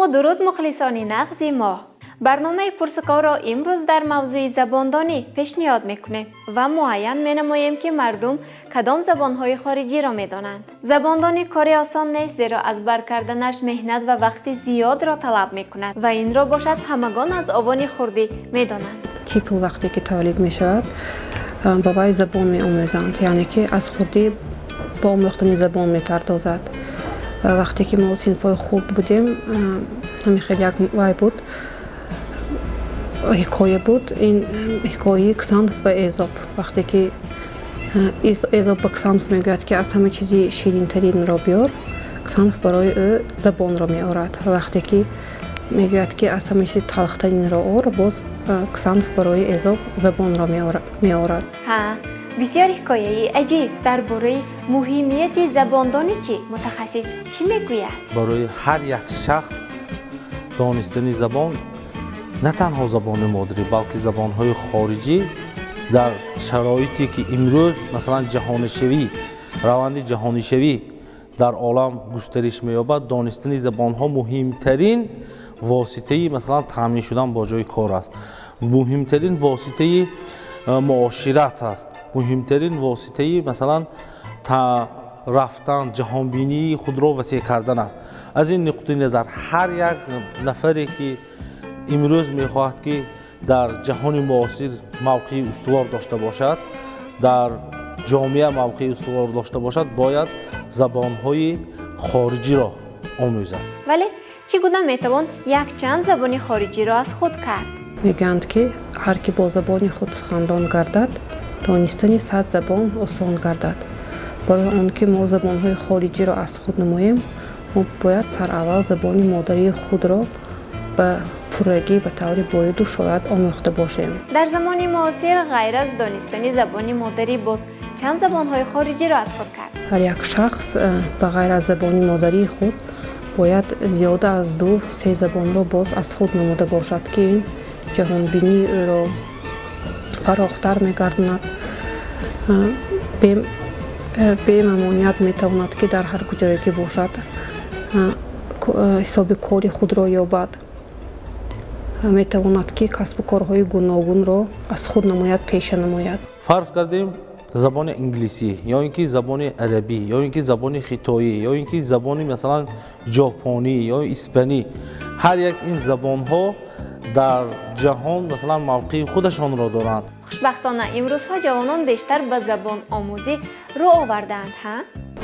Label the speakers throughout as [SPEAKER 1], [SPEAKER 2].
[SPEAKER 1] Салому дуруд, мухлисони нағзи мо. Барномаи Пурсуковро имрӯз дар мавзӯи забондонӣ пешниҳод мекунем ва муайян менамоем, ки мардум кадом забонҳои хориҷиро медонанд. Забондонӣ кори осон нест, зеро аз бар карданаш меҳнат ва вақти зиёдро талаб мекунад ва инро бошад ҳамагон аз овони хурдӣ медонанд.
[SPEAKER 2] Тифл вақте ки таваллуд мешавад, ба вай забон меомӯзанд, яъне ки аз хурдӣ ба омӯхтани забон мепардозад. Вақте ки мо синфҳои хурд будем, ҳамин хел як вай буд, ҳикоя буд. Ин ҳикояи Ксанф ва Эзоп. Вақте ки Эзоп ба Ксанф мегӯяд, ки аз ҳама чизи ширинтаринро биёр, Ксанф барои ӯ забонро меорад. Вақте ки мегӯяд, ки аз ҳама чизи талхтаринро ор, боз Ксанф барои Эзоп забонро меорад.
[SPEAKER 1] Ҳа, бисёр ҳикояи аҷиб. Дар бораи муҳимияти забондонӣ чӣ, мутахассис чӣ мегӯяд?
[SPEAKER 3] Барои ҳар як шахс донистани забон, на танҳо забони модарӣ, балки забонҳои хориҷӣ, дар шароите ки имрӯз, масалан, ҷаҳонишавӣ, раванди ҷаҳонишавӣ дар олам густариш меёбад, донистани забонҳо муҳимтарин воситаи, масалан, таъмин шудан бо ҷои кор аст, муҳимтарин воситаи муошират аст, муҳимтарин воситаи, масалан, рафтан, ҷаҳонбинии худро васеъ кардан аст. Аз ин нуқтаи назар, ҳар як нафаре ки имрӯз мехоҳад, ки дар ҷаҳони муосир мавқеи устувор дошта бошад, дар ҷомеа мавқеи устувор дошта бошад, бояд забонҳои хориҷиро омӯзад.
[SPEAKER 1] Вале чӣ гуна метавон якчанд забони хориҷиро аз худ кард?
[SPEAKER 2] Мегӯянд, ки ҳар ки бо забони худ сухандон гардад, донистани 100 забон осон гардад. Барои он ки мо забонҳои хориҷиро аз худ намоем, мо бояд сараввал забони модарии худро ба пуррагӣ, ба таври бояду шояд омӯхта бошем.
[SPEAKER 1] Дар замони муосир ғайр аз донистани забони модарӣ боз чанд забонҳои хориҷиро аз худ кард?
[SPEAKER 2] Ҳар як шахс ба ғайр аз забони модарии худ бояд зиёда аз ду се забонро боз аз худ намуда бошад, ки ин ҷаҳонбинии ӯро фарохтар мегардонад, бемамоният метавонад, ки дар ҳар куҷое ки бошад, ҳисоби кори худро ёбад, метавонад, ки касбу корҳои гуногунро аз худ намояд, пеша намояд.
[SPEAKER 3] Фарз кардем, забони англисӣ ё ин ки забони арабӣ ё ин ки забони хитоӣ ё ин ки забони, масалан, ҷопонӣ ё испанӣ, ҳар як ин забонҳо дар ҷаҳон, масалан, мавқеи худашонро доранд.
[SPEAKER 1] Хушбахтона, имрӯзҳо ҷавонон бештар ба забономӯзӣ рӯ овардаанд, ҳа.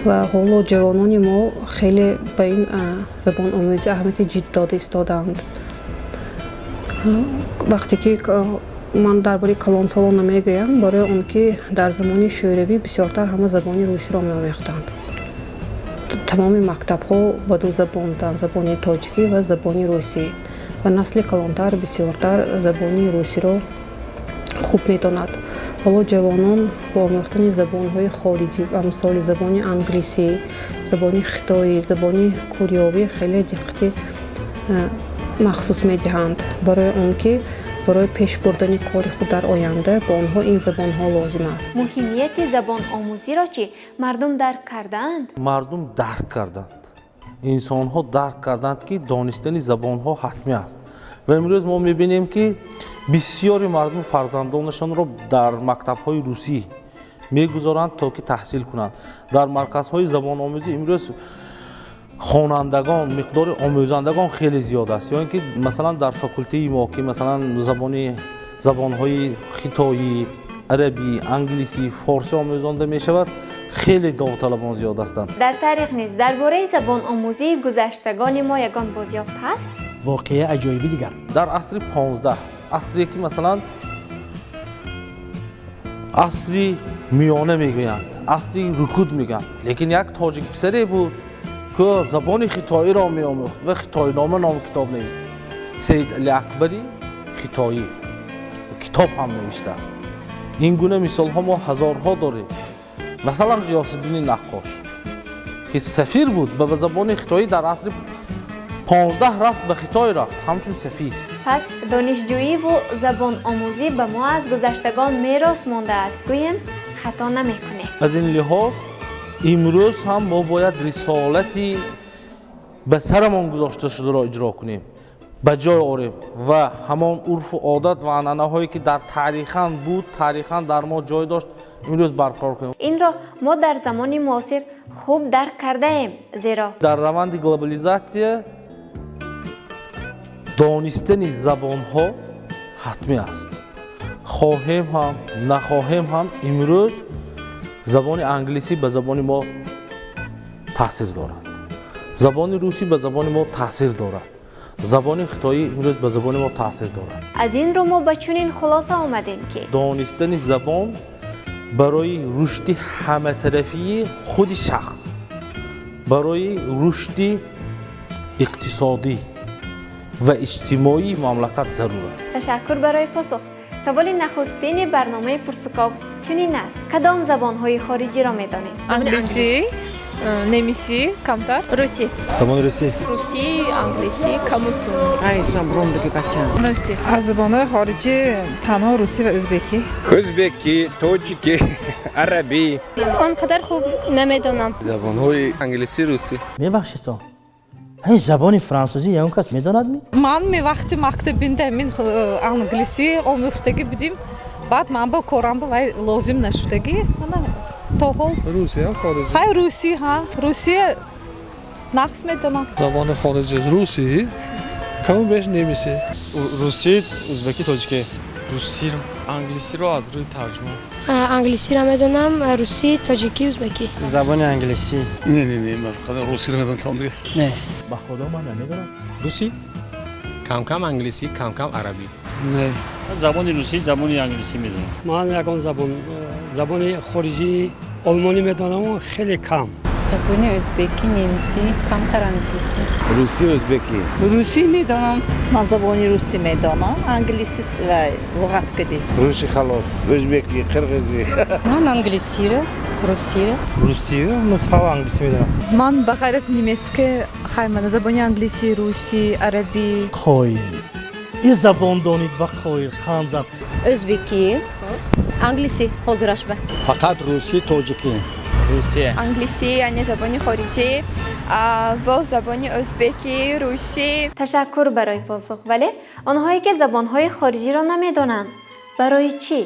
[SPEAKER 2] Ва ҳоло ҷавонони мо хеле ба ин забономӯзӣ аҳамияти ҷиддӣ дода истодаанд. Вақте ки ман дар бораи калонсолон намегӯям, барои он ки дар замони шӯравӣ бисёртар ҳама забони русиро меомӯхтанд. Тамоми мактабҳо ба ду забон буданд: забони тоҷикӣ ва забони русӣ. Ва насли калонтар бисёртар забони русиро хуб медонад. Ҳоло ҷавонон бо омӯхтани забонҳои хориҷӣ, амсоли забони англисӣ, забони хитоӣ, забони кореёвӣ хеле диққати махсус медиҳанд, барои он ки барои пеш бурдани кори худ дар оянда ба онҳо ин забонҳо лозим аст.
[SPEAKER 1] Муҳимияти забономӯзиро чӣ, мардум дарк кардаанд?
[SPEAKER 3] Мардум дарк карданд, инсонҳо дарк карданд, ки донистани забонҳо ҳатмӣ аст. Ва имрӯз мо мебинем, ки бисёри мардум фарзандонашонро дар мактабҳои русӣ мегузоранд, то ки таҳсил кунанд. Дар марказҳои забономӯзӣ имрӯз хонандагон, миқдори омӯзандагон хеле зиёд аст. Ё ин ки, масалан, дар факултеи мо, ки, масалан, забонҳои хитоӣ, арабӣ, англисӣ, форсӣ омӯзонда мешавад, хеле довталабон зиёд ҳастанд.
[SPEAKER 1] Дар таърих низ дар бораи забономӯзии гузаштагони мо ягон бозёфт ҳаст?
[SPEAKER 4] Воқеаи аҷоиби дигар.
[SPEAKER 3] Дар асри 15, асре ки, масалан, асри миёна мегӯянд, асри рукуд мегӯянд, лекин як тоҷик писаре буд, ки забони хитоиро меомӯхт ва «Хитойнома» номи китоб навист. Саид Али Акбари Хитоӣ китоб ҳам навиштааст. Ин гуна мисолҳо мо ҳазорҳо дорем. Масалан, Ғиёсиддини Наққош, ки сафир буд, ба забони хитоӣ дар асри 15 рафт, ба Хитой рафт ҳамчун сафир.
[SPEAKER 1] Пас донишҷӯиву забономӯзӣ ба мо аз гузаштагон мерос мондааст, гӯем, хато намекунем.
[SPEAKER 3] Аз ин лиҳоз имрӯз ҳам мо бояд рисолати ба сарамон гузошта шударо иҷро кунем, ба ҷой орем ва ҳамон урфу одат ва анъанаҳое ки дар таърихан буд, таърихан дар мо ҷой дошт, имрӯз барқарор кунем.
[SPEAKER 1] Инро мо дар замони муосир хуб дарк кардаем, зеро
[SPEAKER 3] дар раванди глобализатсия донистани забонҳо ҳатмӣ аст. Хоҳем ҳам нахоҳем ҳам, имрӯз забони англисӣ ба забони мо таъсир дорад, забони русӣ ба забони мо таъсир дорад, забони хитоӣ имрӯз ба забони мо таъсир дорад.
[SPEAKER 1] Аз ин рӯ мо ба чунин хулоса омадем, ки
[SPEAKER 3] донистани забон барои рушди ҳаматарафии худи шахс, барои рушди иқтисодӣ ва иҷтимоии мамлакат зарур аст.
[SPEAKER 1] Ташаккур барои посух. Саволи нахустини барномаи Пурсуков чунин аст: кадом забонҳои хориҷиро медонед?
[SPEAKER 5] Англисӣ, немисӣ камтар,
[SPEAKER 6] русӣ.
[SPEAKER 7] Забони русӣ.
[SPEAKER 6] Русӣ, англисӣ камутун.
[SPEAKER 5] Русӣ.
[SPEAKER 8] Аз забонҳои хориҷӣ танҳо русӣ ва ӯзбекӣ.
[SPEAKER 9] Ӯзбекӣ, тоҷикӣ, арабӣ.
[SPEAKER 10] Он қадар хуб намедонам.
[SPEAKER 9] Забонҳои англисӣ, русӣ.
[SPEAKER 4] Мебахшедтон, ҳамин забони франсузӣ ягон кас медонад ми?
[SPEAKER 8] Ман ми вақти мактабинда мин англисӣ омӯхтагӣ будим, баъд ман ба корам ба вай лозим нашудагӣ. То ҳол
[SPEAKER 11] русия хориҷӣ.
[SPEAKER 8] Хай, русӣ, ҳа, русия нақс медонам.
[SPEAKER 11] Забони хориҷӣ русӣ, каму беш немисӣ.
[SPEAKER 7] Русӣ, ӯзбекӣ, тоҷикӣ.
[SPEAKER 12] Русиро, англисиро аз рӯи тарҷума.
[SPEAKER 10] Англисиро медонам, русӣ, тоҷикӣ, ӯзбекӣ.
[SPEAKER 7] Забони англисӣ.
[SPEAKER 13] Не, не, не, ман фақат русиро медонам дигар.
[SPEAKER 7] Не.
[SPEAKER 4] Ба худо ман намедонам.
[SPEAKER 14] Русӣ, кам-кам англисӣ, кам-кам арабӣ.
[SPEAKER 13] Не.
[SPEAKER 15] Забони русӣ, забони англисӣ медонам.
[SPEAKER 16] Ман ягон забон, забони хориҷии олмонӣ медонам, хеле кам.
[SPEAKER 17] Забони ӯзбекӣ, немисӣ, камтар англисӣ.
[SPEAKER 9] Русӣ, ӯзбекӣ.
[SPEAKER 18] Русӣ медонам.
[SPEAKER 19] Ман забони русӣ медонам, англисӣ ва луғат кадӣ.
[SPEAKER 20] Русӣ халос, ӯзбекӣ, қирғизӣ.
[SPEAKER 17] Ман англисиро, русиро.
[SPEAKER 7] Русӣ, мисол англисӣ медонам.
[SPEAKER 5] Ман ба ғайр аз немецкий, хай, ман забони англисӣ, русӣ, арабӣ.
[SPEAKER 4] Қоил ин забон донид ва қоил қанд зад.
[SPEAKER 10] Ӯзбекӣ, англисӣ ҳозираш ба.
[SPEAKER 7] Фақат русӣ, тоҷикӣ.
[SPEAKER 12] Русия.
[SPEAKER 6] Англисӣ, яъне забони хориҷӣ, боз забони ӯзбекӣ, русӣ.
[SPEAKER 1] Ташаккур барои посух. Вале онҳое ки забонҳои хориҷиро намедонанд, барои чӣ?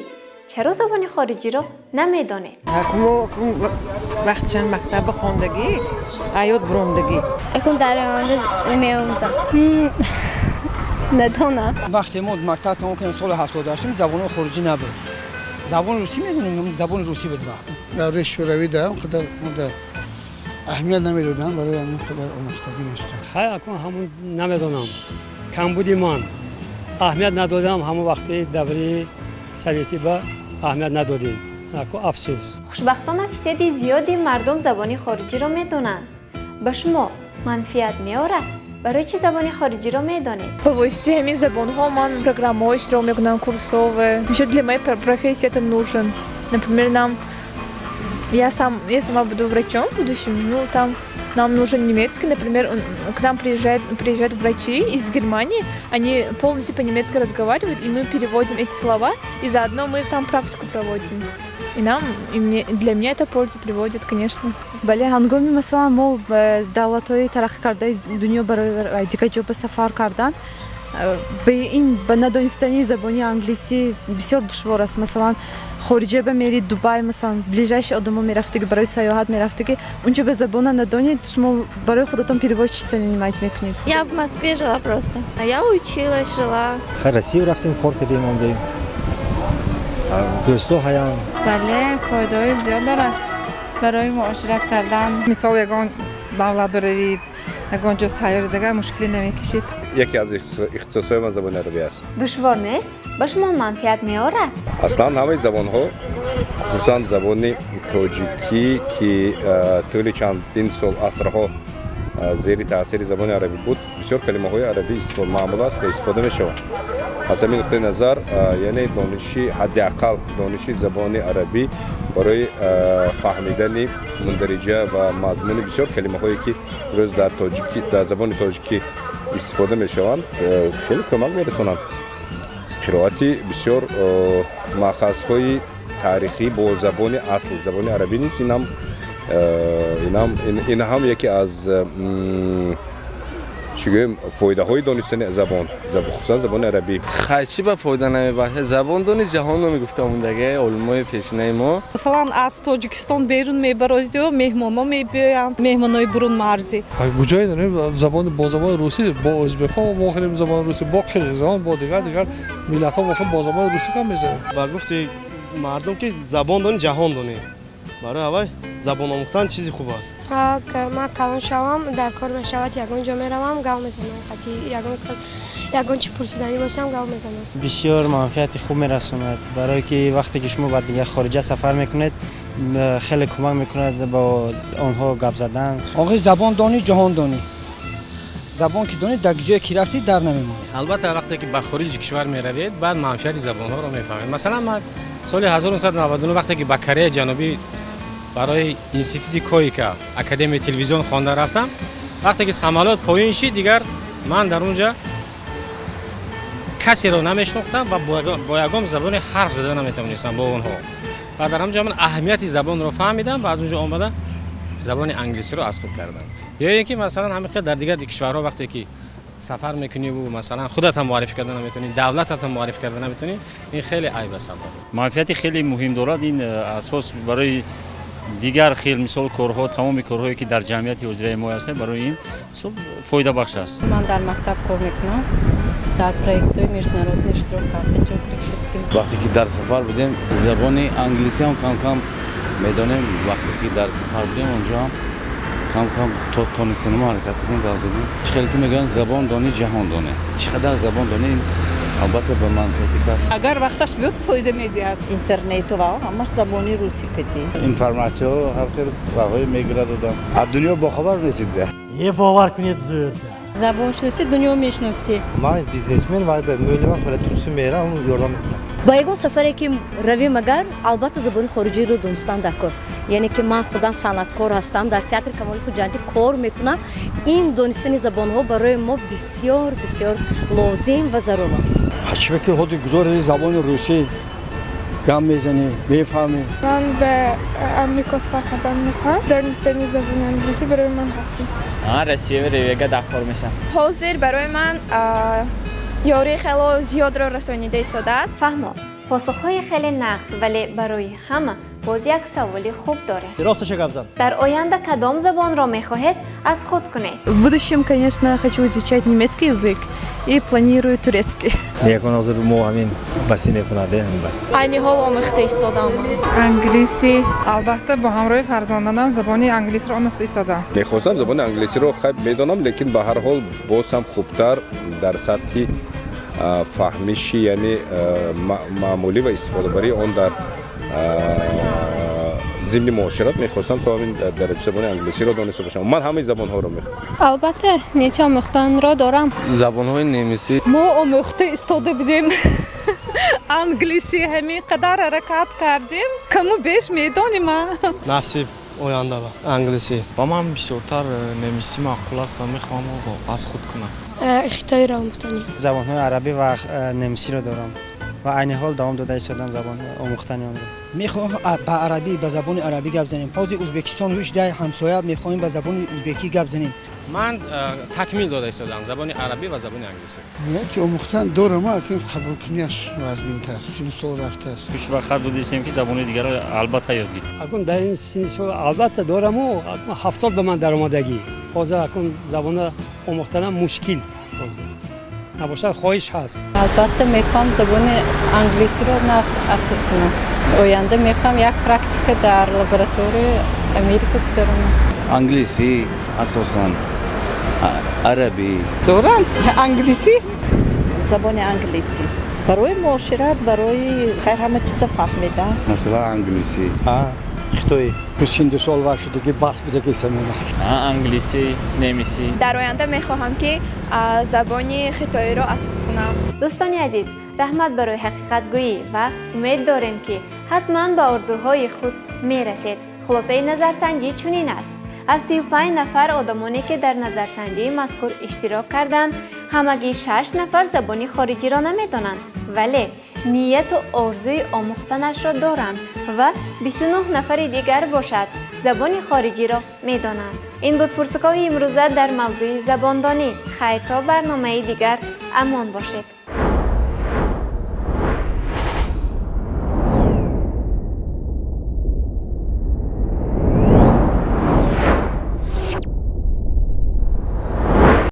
[SPEAKER 1] Чаро забони хориҷиро намедонед?
[SPEAKER 21] Мо вақтчан мактаба хондагӣ, аёд бурондагӣ.
[SPEAKER 10] Акун дар оянда меомӯзам. Надонам.
[SPEAKER 22] Вақте мо мактаб тамом кардем, соли 78, забонҳои хориҷӣ набуд. Забони русӣ медонем, забони русӣ буд вақт.
[SPEAKER 13] Давраи шӯравӣ да он қадар мо да аҳамият намедодам, барои ҳамин қадар омӯхтагӣ нестам.
[SPEAKER 16] Хай, акун ҳамун намедонам. Камбуди ман. Аҳамият надодам, ҳамон вақти давраи советӣ ба аҳамият надодем. Аку афсӯс.
[SPEAKER 1] Хушбахтона, фисади зиёди мардум забони хориҷиро медонанд. Ба шумо манфиат меорад? Барои чӣ забони хориҷиро медонед?
[SPEAKER 5] Ба воситаи ҳамин забонҳо ман программаҳо иштирок мекунам, курсове. Ещё для моей профессии это нужен. Например, нам я сама буду врачом в будущем, ну там нам нужен немецкий, например, к нам приезжают врачи из Германии, они полностью по-немецки разговаривают, и мы переводим эти слова, и заодно мы там практику проводим. И нам, и мне, для меня это пользу приводит, конечно.
[SPEAKER 23] Бале, ҳангоми масалан мо ба давлатҳои тараққӣ кардаи дунё барои дигар ҷо ба сафар кардан, ба ин ба надонистани забони англисӣ бисёр душвор аст. Масалан, хориҷа ба мери, Дубай масалан, ближайший одамо мерафтаги, барои сайёҳат мерафтаги, унҷо ба забона надонед, шумо барои худатон переводчица нанимать мекунед.
[SPEAKER 6] Я в Москве жила просто. Я училась, жила.
[SPEAKER 7] Хай, Россия рафтем, кор кардем, омдем. Дӯстҳо ҳаянд.
[SPEAKER 24] Бале, фоидаҳои зиёд дорад барои муошират кардан.
[SPEAKER 8] Мисол, ягон давлат баравид, ягон ҷо сайёри дигар, мушкилӣ намекашид.
[SPEAKER 9] Яке аз ихтисосҳои ман забони арабӣ аст.
[SPEAKER 1] Душвор нест? Ба шумо манфиат меорад?
[SPEAKER 9] Аслан ҳамаи забонҳо, хусусан забони тоҷикӣ, ки тӯли чандин сол, асрҳо зери таъсири забони арабӣ буд, бисёр калимаҳои арабӣ маъмул аст ва истифода мешаванд. Аз ҳамин нуқтаи назар, яъне дониши, ҳадди ақал дониши забони арабӣ барои фаҳмидани мундариҷа ва мазмуни бисёр калимаҳое, ки имрӯз дар тоҷикӣ, дар забони тоҷикӣ истифода мешаванд, хеле кӯмак мерасонанд. Қироати бисёр маъхазҳои таърихӣ бо забони асл, забони арабӣ низ, инам ин ҳам яке аз Чӣ гӯем, фоидаҳои донистани забон, хусусан забони арабӣ.
[SPEAKER 2] Хай, чӣ ба фоида намебахшад? Забон дони, ҷаҳон дони, гуфтамондаге олимои пешинаи мо.
[SPEAKER 8] Масалан, аз Тоҷикистон берун мебароиду меҳмонҳо мебиёянд, меҳмонҳои бурунмарзӣ.
[SPEAKER 3] Куҷое донем забони, бо забони русӣ бо ӯзбекҳо вохӯрем, забони русӣ бо қирғизон, бо дигар миллатҳо вохӯрем, бо забони русӣ гап мезанем.
[SPEAKER 11] Ба гуфти мардум, ки забон дони, ҷаҳон донӣ, барои ҳавай забон омӯхтан чизи хуб аст.
[SPEAKER 10] Ман калон шавам, дар кор мешавад, ягон ҷо меравам, гап мезанам, қатъи ягон кас, ягон чи пурсиданӣ бошам, гап мезанам.
[SPEAKER 18] Бисёр манфиати хуб мерасонад, барое ки вақте ки шумо ба дигар хориҷа сафар мекунед, хеле кӯмак мекунад бо онҳо гап задан.
[SPEAKER 22] Оғои, забон донӣ, ҷаҳон донӣ. Забон ки донӣ, дар ҷое ки рафтӣ, дар намемонӣ.
[SPEAKER 14] Албатта, вақте ки ба хориҷи кишвар меравед, баъд манфиати забонҳоро мефаҳмед. Масалан, ман соли 1999, вақте ки ба Кореяи Ҷанубӣ барои институти КОИКА, академияи телевизион хонда рафтам, вақте ки самолёт поин шид, дигар ман дар он ҷа касеро намешинохтам ва бо ягон забоне ҳарф зада наметавонистам бо онҳо. Ва дар ҳамон ҷо ман аҳамияти забонро фаҳмидам ва аз он ҷо омада забони англисиро аз худ кардам. Ё ин ки масалан, ҳамин қадр дар дигар кишварҳо вақте ки сафар мекуниву масалан, худатам муаррифӣ карда наметавонӣ, давлататам муаррифӣ карда наметавонӣ, ин хеле айб аст, албатта.
[SPEAKER 15] Манфиати хеле муҳим дорад ин асос барои дигар хел, мисол, корҳо, тамоми корҳое ки дар ҷамъияти ҳозираи мо ҳастанд, барои ин, мисол, фоидабахш аст.
[SPEAKER 17] Ман дар мактаб кор мекунам, дар проектҳои международный иштирок карда, ҷой гирифта будем.
[SPEAKER 20] Вақте ки дар сафар будем, забони англисӣ ҳам кам кам медонем. Вақте ки дар сафар будем, онҷо ҳам кам кам то тонистем ҳаракат кардем, гап задем. Чӣ хеле ки мегӯянд, забон донӣ, ҷаҳон донӣ. Чӣ қадар забон донӣ, албатта, ба манфиати кас.
[SPEAKER 19] Агар вақташ биёд, фоида медиҳад. Интернету ва ҳамаш забони русӣ кати.
[SPEAKER 20] Информатсияҳо ҳар хел роҳҳое мегирад одам. Аз дунё бохабар месид.
[SPEAKER 4] Е, бовар кунед, зӯрда.
[SPEAKER 17] Забоншиносӣ, дунё мешиносӣ.
[SPEAKER 7] Ман бизнесмен ва мӯли ман хеле туси мерам, ёрдам мекунам.
[SPEAKER 25] Ба ягон сафаре ки равем, агар, албатта, забони хориҷиро донистан дар кор. Яъне ки ман худам санъаткор ҳастам, дар театри Камоли Хуҷандӣ кор мекунам. Ин донистани забонҳо барои мо бисёр бисёр лозим ва зарур аст.
[SPEAKER 16] Ҳачибе ки ҳоди гузори забони русӣ гап мезанӣ, мефаҳмӣ.
[SPEAKER 6] Ман ба Амрико сафар кардан мехоҳам. Донистани забони англисӣ барои ман ҳатмист.
[SPEAKER 26] Россия ревега дар кор мешавам.
[SPEAKER 6] Ҳозир барои ман ёрии хело зиёдро расонида истодааст.
[SPEAKER 1] Фаҳмо, посухҳои хеле нағз, вале барои ҳама боз як саволи хуб дорем.
[SPEAKER 4] Росташа гап зан.
[SPEAKER 1] Дар оянда кадом забонро мехоҳед аз худ кунед?
[SPEAKER 23] В будущем, конечно, хочу изучать немецкий язык и планирую турецкий.
[SPEAKER 7] Ягон ҳозир мо ҳамин басӣ мекунад.
[SPEAKER 6] Айни ҳол омӯхта истодам.
[SPEAKER 24] Англисӣ, албатта, бо ҳамроҳи фарзандонам забони англисиро омӯхта истодам.
[SPEAKER 9] Мехостам забони англисиро, хайб, медонам, лекин ба ҳар ҳол боз ҳам хубтар дар сатҳи фаҳмиши, яъне маъмулӣ ва истифодабарии он дар зимни муошират мехостам то ҳамин дараҷа забони англисиро дониста бошам. Ман ҳамаи забонҳоро мехоҳам.
[SPEAKER 27] Албатта, нияти омӯхтанро дорам.
[SPEAKER 2] Забонҳои немисӣ.
[SPEAKER 8] Мо омӯхта истода будем англисӣ, ҳамин қадар ҳаракат кардем, каму беш медонем.
[SPEAKER 11] Насиб, оянда англисӣ.
[SPEAKER 12] Ба ман бисёртар немисӣ маъқул аст ва мехоҳам аз худ кунам.
[SPEAKER 10] Хитоиро омӯхтанӣ.
[SPEAKER 18] Забонҳои арабӣ ва немисиро дорам ва айни ҳол давом дода истодам забон омӯхтани онро.
[SPEAKER 22] Мехоҳам ба арабӣ, ба забони арабӣ гап занем. Ҳозир Ӯзбекистон ҳуждай ҳамсоя, мехоҳем ба забони ӯзбекӣ гап занем.
[SPEAKER 14] Ман такмил дода истодам забони арабӣ ва забони англисӣ.
[SPEAKER 13] Нияти омӯхтан дорам, акун қабулкунияш вазминтар, сину сол рафтааст.
[SPEAKER 15] Хушбахт будистем, ки забони дигарро албатта ёд гирем.
[SPEAKER 16] Акун дар ин сини сол албатта дораму, 70 ба ман даромадагӣ. Ҳозир акун забона омӯхтанам мушкил, ҳозир набошад, хоҳиш ҳаст.
[SPEAKER 17] Албатта, мехоҳам забони англисиро аз худ кунам. Оянда мехоҳам як практика дар лабораторияи Америка гузаронам.
[SPEAKER 20] Англисӣ, асосан арабӣ.
[SPEAKER 19] Дорам англисӣ. Забони англисӣ барои муошират, барои хайр, ҳама чиза фаҳмидан.
[SPEAKER 20] Масалан, англисӣ.
[SPEAKER 7] Хитоӣ.
[SPEAKER 16] Синду сол ва шудаги, бас будаги самена.
[SPEAKER 26] Англисӣ, немисӣ.
[SPEAKER 6] Дар оянда мехоҳам, ки забони хитоиро аз худ кунам.
[SPEAKER 1] Дӯстони азиз, раҳмат барои ҳақиқатгӯӣ ва умед дорем, ки ҳатман ба орзуҳои худ мерасед. Хулосаи назарсанҷӣ чунин аст: аз 35 нафар одамоне, ки дар назарсанҷии мазкур иштирок карданд, ҳамагӣ шаш нафар забони хориҷиро намедонанд, вале нияту орзуи омӯхтанашро доранд ва 29 нафари дигар бошад забони хориҷиро медонанд. Ин буд пурсукови имрӯза дар мавзӯи забондонӣ. Хайр, то барномаи дигар амон бошед.